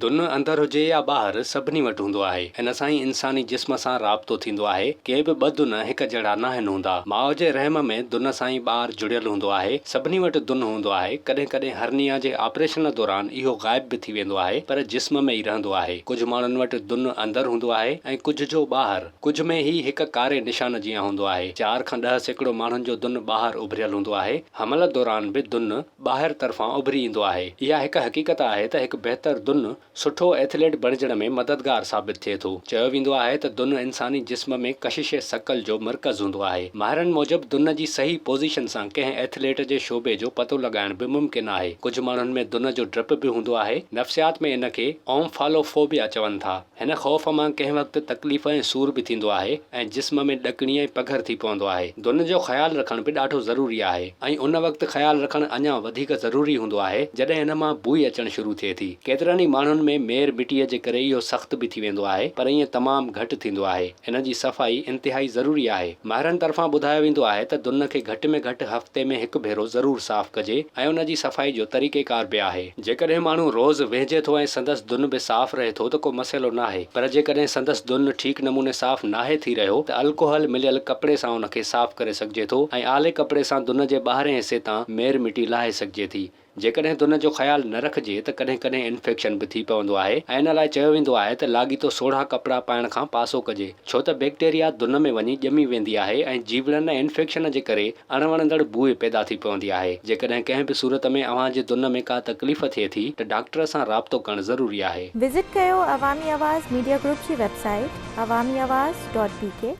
دن اندر هجي يا ٻاهر سڀني وٽ هوندو آهي. ان سان ئي انساني جسم سان رابطو ٿيندو آهي. ڪي به ٻه دن هڪ جهڙا ناهن هوندا. ماء جي رحم ۾ دن سان ئي ٻار جڙيل هوندو آهي. سڀني وٽ دن هوندو آهي. ڪڏهن ڪڏهن هرنيا جي آپريشن دوران اهو غائب به ٿي ويندو آهي پر جسم ۾ ئي رهندو آهي. ڪجهه ماڻهن وٽ دن اندر هوندو آهي ۽ ڪجهه جو ٻاهر. ڪجهه ۾ هي هڪ ڪاري نشان جيان هوندو آهي. چار کان 10% ماڻهن جو دن ٻاهر اڀريل هوندو آهي. حمل دوران به دن ٻاهر طرفان اڀري ايندو آهي. اها هڪ حقيقت آهي ته هڪ بهتر دن سٺو ايٿليٽ بڻجڻ ۾ مددگار ثابت ٿئي ٿو. چيو ويندو آهي ته دن انساني جسم ۾ ڪشش ثقل جو مرڪز هوندو آهي. ماهرن موجب دن جي صحيح پوزيشن سان ڪنهن ايٿليٽ جي شعبي جو پتو لڳائڻ به ممڪن آهي. ڪجهه ماڻهن ۾ دن جو ڊپ به هوندو آهي. نفسيات ۾ ان کي اومفالوفوبيا چون ٿا. هن خوف مان ڪنهن وقت تڪليف ۽ سور به ٿيندو آهي ۽ جسم ۾ ڏڪڻي ۽ پگهر ٿي پوندو آهي. دن جو خيال رکڻ به ڏاڍو ضروري آهي ۽ ان وقت خيال رکڻ اڃا وڌيڪ ضروري هوندو آهي جڏهن ان مان بوء اچڻ شروع ٿئي ٿي. ڪيترن ئي ماڻهن ۾ مير مٽيء جي ڪري اهو سخت به ٿي ويندو آهي پر ائين تمام گهٽ ٿيندو آهي. ان جي صفائي انتهائي ضروري آهي. ماهرن طرفان ٻڌايو ويندو آهي ته دن کي گهٽ ۾ گهٽ هفتي ۾ هڪ ڀيرو ضرور صاف ڪجي ۽ ان جي صفائي جو طريقيڪار به آهي. جيڪڏهن ماڻهو روز وهنجي ٿو ۽ سندس دن به صاف رهي ٿو ته ڪو مسئلو ناهي پر جيڪڏهن سندس دن ٺيڪ نموني صاف ناهي ٿي رهيو ته الڪوحل مليل ڪپڙي سان ان کي صاف ڪري سگهجي ٿو ۽ آلي ڪپڙي سان دن جي ٻاهرين حصي تان مير مٽي لاهي سگهجي ٿي. جيڪڏهن دن جو خيال نه رکجي ته ڪڏهن ڪڏهن انفيڪشن به ٿي پوندو آهي ۽ ان لاء چيو ويندو آهي ته لاڳيتو سوڙها ڪپڙا پائڻ کان پاسو ڪجي ڇو ته بيڪٽيريا دن ۾ وڃي ڄمي ويندي آهي ۽ جيوڙن ۽ انفيڪشن جي ڪري اڻوڻندڙ بوء پيدا ٿي پوندي آهي. جيڪڏهن ڪنهن به صورت ۾ اوهان جي دن ۾ ڪا تڪليف ٿئي ٿي ته ڊاڪٽر سان رابطو ڪرڻ ضروري آهي. وزٽ ڪيو عوامي آواز ميڊيا گروپ جي website Awami Awaz dot B K.